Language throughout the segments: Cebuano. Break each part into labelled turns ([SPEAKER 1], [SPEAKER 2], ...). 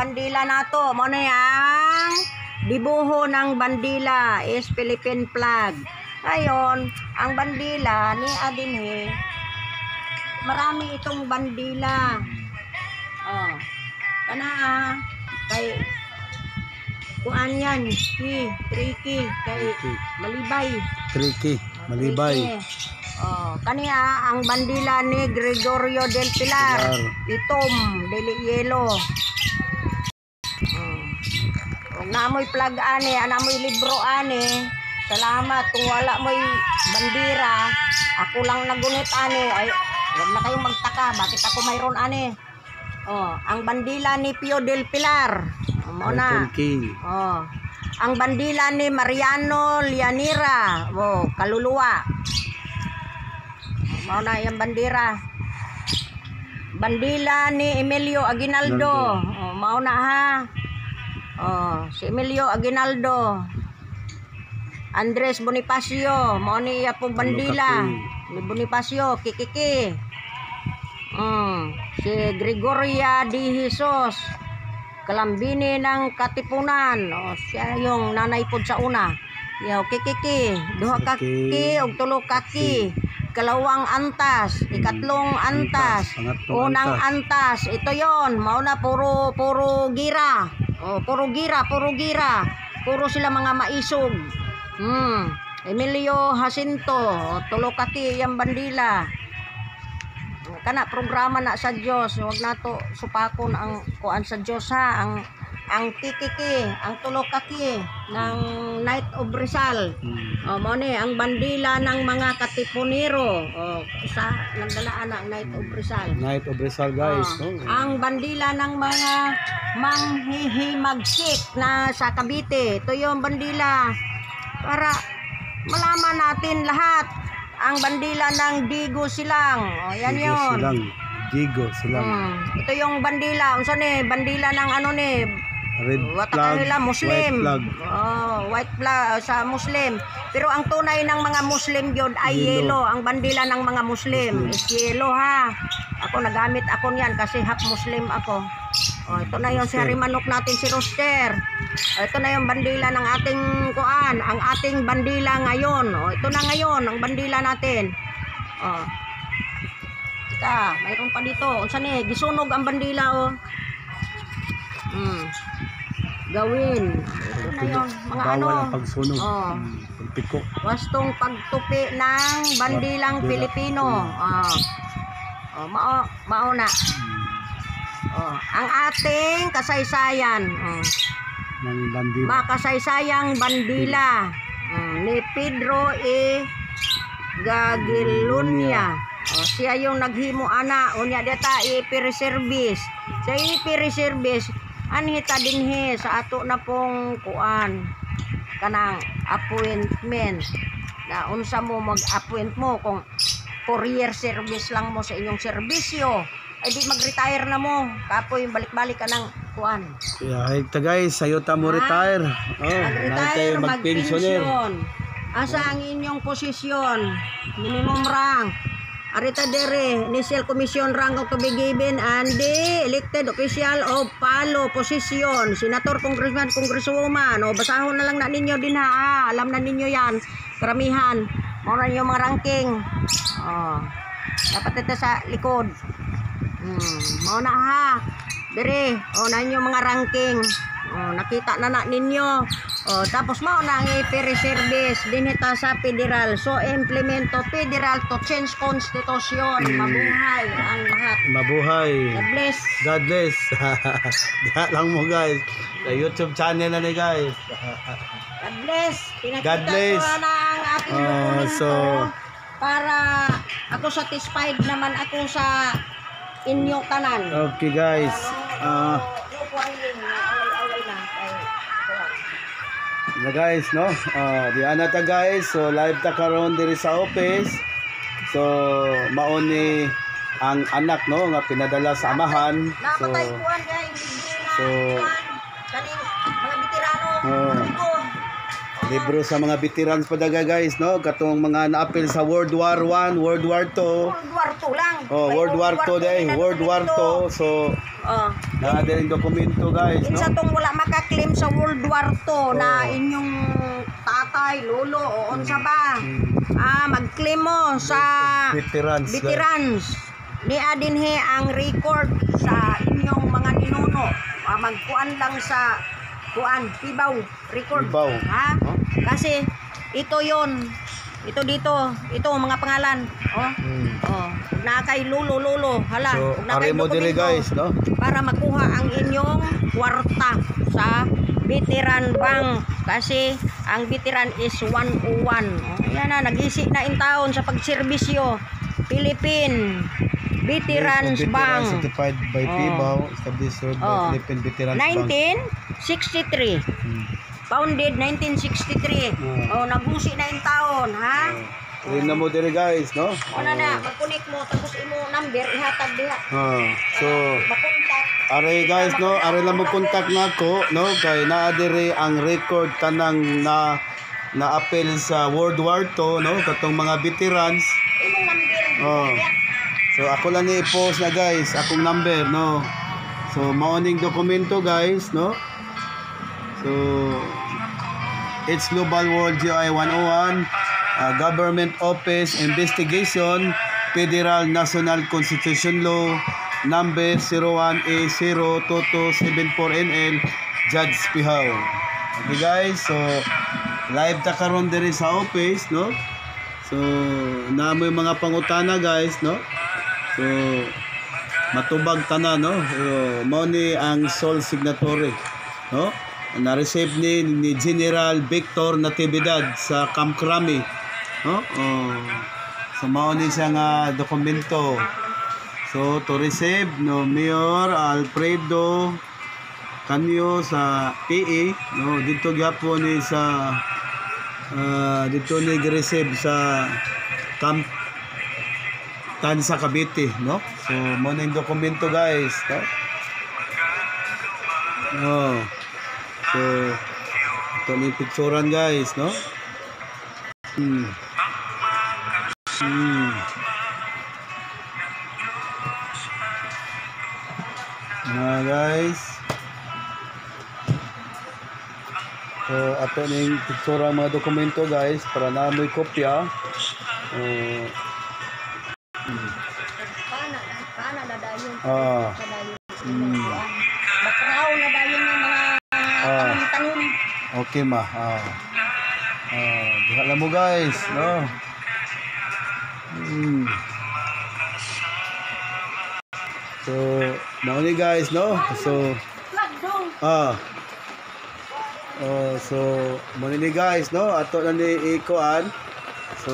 [SPEAKER 1] Bandila nato. Mo na ang dibuho ng bandila is Philippine flag. Ngayon, ang bandila ni adinhi, marami itong bandila. Oh. Kana ah, kay kuan yan, ki, tricky, kay
[SPEAKER 2] Tricky.
[SPEAKER 1] malibay.
[SPEAKER 2] Tricky, malibay.
[SPEAKER 1] Tricky. Oh, kaniya ang bandila ni Gregorio del Pilar.
[SPEAKER 2] Pilar.
[SPEAKER 1] Itom, dili yellow. Kung naamoy flag ani, anamoy libro ani, salamat. Kung wala mo'y bandira, ako lang nagunit ani. Ay, wag na kayong magtaka, bakit ako mayroon ani? Oh, ang bandila ni Pio del Pilar. Oh, mao na.
[SPEAKER 2] Cartoon King.
[SPEAKER 1] Oh. Ang bandila ni Mariano Lianira. Oh, kaluluwa. Mao na yung bandira. Bandila ni Emilio Aguinaldo. Oh, mao na ha. Oh, si Emilio Aguinaldo. Andres Bonifacio, mao ni iya pong bandila. Ni Bonifacio, kikiki. Si Gregoria de Jesus. Kalambini ng Katipunan. O, siya yung nanay pod sa una. Yaw, kikiki. Duha ka ki, og tulo ka ki. Kalawang antas, ikatlong antas,
[SPEAKER 2] Pangatlong
[SPEAKER 1] unang
[SPEAKER 2] antas.
[SPEAKER 1] Antas. Ito yon, mao na puro puro gira. O, puro gira, puro gira. Puro sila mga maisog. Emilio Jacinto, o, tulo ka ki yang bandila. Kana programa na sa Dios, wag nato supakon ang kuan sa Dios ha, ang kikiki, ang tulo kaki ng Knight of Rizal. O mo ni ang bandila ng mga Katipunero. O sa nagdalaan na ang Knight of Rizal.
[SPEAKER 2] Knight of Rizal, guys.
[SPEAKER 1] Oh,
[SPEAKER 2] Oh.
[SPEAKER 1] ang bandila ng mga manghihimagsik na sa Cavite. Ito yung bandila para malaman natin lahat. Ang bandila ng Digo Silang. O, yan
[SPEAKER 2] Digo
[SPEAKER 1] yun.
[SPEAKER 2] Silang. Digo Silang.
[SPEAKER 1] Ito yung bandila. Unsa ni? Bandila ng ano ni?
[SPEAKER 2] Red
[SPEAKER 1] Wata
[SPEAKER 2] flag,
[SPEAKER 1] nila Muslim.
[SPEAKER 2] white flag.
[SPEAKER 1] Oh, white flag sa Muslim. Pero ang tunay ng mga Muslim gyud ay
[SPEAKER 2] Yellow.
[SPEAKER 1] yellow. Ang bandila ng mga Muslim
[SPEAKER 2] Muslim.
[SPEAKER 1] is yellow ha. Ako nagamit ako niyan kasi half Muslim ako. Oh, ito na yung si
[SPEAKER 2] Rooster.
[SPEAKER 1] Hari Manok natin, si Rooster. Oh, ito na yung bandila ng ating kuan, ang ating bandila ngayon. Oh, ito na ngayon ang bandila natin. Oh. Teka, mayroon pa dito. Unsa ni? Gisunog ang bandila oh. Gawin. Ito na yun. Mga
[SPEAKER 2] Bawal
[SPEAKER 1] ano.
[SPEAKER 2] ang pagsunog.
[SPEAKER 1] Oh.
[SPEAKER 2] Pagpiko.
[SPEAKER 1] Wastong pagtupi ng bandilang
[SPEAKER 2] Bandila.
[SPEAKER 1] Pilipino. Oh. Oh, mao, mao na. Oh, ang ating kasaysayan. Oh.
[SPEAKER 2] Ng bandila.
[SPEAKER 1] Makasaysayang bandila ni Pedro E. Gagilunya. Oh, siya yung naghimo ana unya dita i-service. Sa i-service anhita dinhi sa ato na pong kuan kanang appointment na unsa mo mag-appoint mo kung 4-year service lang mo sa inyong serbisyo ay di mag-retire na mo kapoy balik-balik ka ng kuan.
[SPEAKER 2] Yeah, hey, ta guys, sayo ta mo
[SPEAKER 1] Ha?
[SPEAKER 2] retire. Oh,
[SPEAKER 1] Mag-retire,
[SPEAKER 2] tayo magpensioner.
[SPEAKER 1] magpensyon. Asa ang inyong posisyon? Minimum rank. Arita dere, initial commission rank of to be given and the elected official of palo position. Senator, congressman, congresswoman. O, basahon na lang na ninyo din ha. Ah, alam na ninyo yan. Karamihan. Mao na yung mga ranking. Oh. Dapat ito sa likod. Mao na ha. Dire, o na yung mga ranking. O, nakita na na ninyo. O, tapos mao na ang i-service dinhi ta sa federal. So implemento federal to change constitution. Mabuhay ang lahat.
[SPEAKER 2] Mabuhay.
[SPEAKER 1] God bless.
[SPEAKER 2] God bless. Diha lang mo, guys. Sa YouTube channel na ni guys.
[SPEAKER 1] God bless. Pinakita
[SPEAKER 2] God bless.
[SPEAKER 1] ko na ang aking
[SPEAKER 2] Oh,
[SPEAKER 1] dokumento para ako satisfied naman ako sa inyong tanan.
[SPEAKER 2] Okay guys. Ah,
[SPEAKER 1] No quarreling, no away-away na. Kay, kuwan.
[SPEAKER 2] Na guys, no? Ah, di ana ta guys. So live ta karon diri sa office. So mao ni ang anak no nga pinadala sa amahan. So
[SPEAKER 1] Napatay kuan guys, libre na kuan. Kaning mga veterano.
[SPEAKER 2] Oh.
[SPEAKER 1] Ito.
[SPEAKER 2] Libro sa mga veterans pa daga guys, no? Katong mga naapil sa World War 1, World War 2.
[SPEAKER 1] World War II lang.
[SPEAKER 2] Oh,
[SPEAKER 1] May
[SPEAKER 2] World War 2 day,
[SPEAKER 1] na
[SPEAKER 2] World War
[SPEAKER 1] dokumento.
[SPEAKER 2] 2. So,
[SPEAKER 1] Oh.
[SPEAKER 2] naa din dokumento guys, no?
[SPEAKER 1] Kinsa tong wala makaklaim sa World War II na
[SPEAKER 2] Oh.
[SPEAKER 1] inyong tatay, lolo o unsa ba? Ah, mag-claim mo sa
[SPEAKER 2] Veterans, guys.
[SPEAKER 1] veterans. Niya dinhi ang record sa inyong mga ninuno. Ah, magkuan lang sa kuan, PHIVOLCS record.
[SPEAKER 2] PHIVOLCS.
[SPEAKER 1] Ha?
[SPEAKER 2] Huh?
[SPEAKER 1] Kasi ito yon. Ito dito, ito mga pangalan. Oh. Oh, na kay lolo lolo, hala.
[SPEAKER 2] So,
[SPEAKER 1] ug naa kay
[SPEAKER 2] are mo diri
[SPEAKER 1] dokumento
[SPEAKER 2] guys, no?
[SPEAKER 1] para makuha ang inyong kwarta sa Veteran Bank kasi ang veteran is 101. Oh, yan na, nag-isi na in taon sa pagserbisyo. Philippine Veterans
[SPEAKER 2] Veterans
[SPEAKER 1] Bank.
[SPEAKER 2] Certified by
[SPEAKER 1] Oh.
[SPEAKER 2] PHIVOLCS, established by
[SPEAKER 1] Oh.
[SPEAKER 2] Philippine Veterans Bank.
[SPEAKER 1] 1963. Founded 1963.
[SPEAKER 2] Oh.
[SPEAKER 1] Oh, nagusi na in taon, ha?
[SPEAKER 2] Oh. Rin na mo diri guys, no?
[SPEAKER 1] Una na, mag-connect mo tapos imo number ihatag diha.
[SPEAKER 2] Oh. So,
[SPEAKER 1] Makontak.
[SPEAKER 2] are guys, no, are lang mo contact nako, no, kay naa diri ang record tanang na na appeal sa World War II, no, katong mga veterans.
[SPEAKER 1] Imong number.
[SPEAKER 2] Oh. So ako lang ni-post na guys, akong number, no. So mao ning dokumento guys, no. So it's Global World GI 101, Government Office Investigation, Federal National Constitution Law number 01A02274NL, Judge Pihaw. Okay guys, so live ta karon diri sa office, no? So naa moy mga pangutana guys, no? So matubag tanan, no? So, mao ni ang sole signatory, no? Na-receive ni General Victor Natividad sa Camp Crame, no? Oh. So mao ni siya nga dokumento. So to receive, no, Mayor Alfredo Canyo sa PE, no, dito gyapon ni sa dito ni gi-receive sa Camp Tansa Cavite, no? So mao na yung dokumento guys, no? Oh. So ito na yung picturean guys, no? Mga guys. So ato ning picture ang mga dokumento guys para na mo'y kopya.
[SPEAKER 1] Pana, pana na dayon. Na dayon. Bakraw na dayon yung mga tanim-tanim.
[SPEAKER 2] Okay ma. Diha lang mo guys, no? So, mao ni guys, no? So, Oh, so mao ni guys, no? Ato na ni ikuan. So,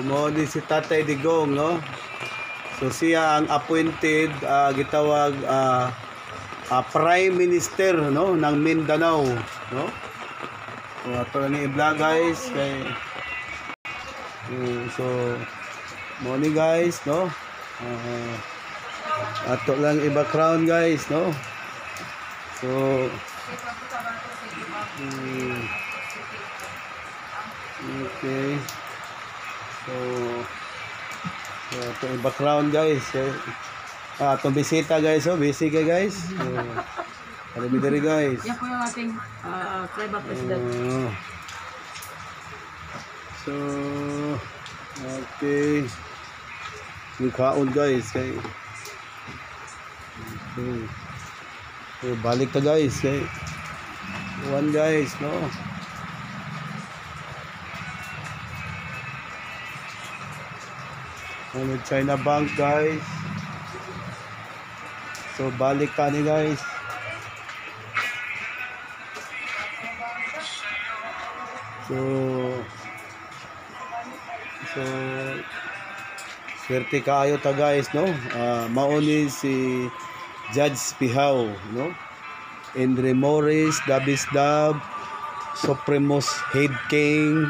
[SPEAKER 2] mao ni si Tatay Digong, no? So siya ang appointed gitawag Prime Minister, no, ng Mindanao, no? So ato na ni i-vlog guys kay so mao ni guys, no? Ato lang i-background guys, no? So okay. So ato i-background guys. Eh. Atong bisita guys, oh, busy ka guys. So, diri diri guys.
[SPEAKER 3] Yan po yung ating tribal president.
[SPEAKER 2] So, okay. Yung kaon guys. Kay, okay. So, balik ta guys. Kay, one guys, no? Ano, China Bank guys. So, balik ta ni guys. So, swerte kaayo ta guys, no? Mao ni si Judge Pihaw, no? Andre Morris, Dabis Dab, Supremos Head King,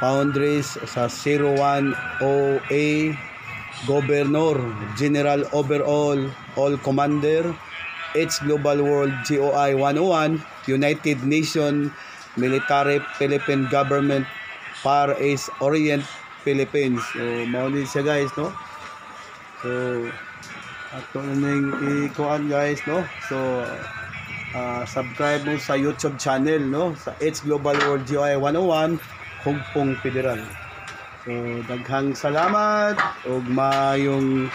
[SPEAKER 2] Foundries sa 01 OA, Governor, General Overall, All Commander, H Global World GOI 101, United Nation Military Philippine Government, Far East Orient, Philippines. So mao ni siya, guys, no? So ato na ning ikuan, guys, no? So subscribe mo sa YouTube channel, no, sa H Global World GI 101 Hugpong Federal. So daghang salamat ug maayong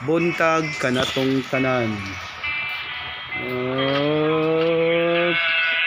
[SPEAKER 2] buntag kanatong tanan.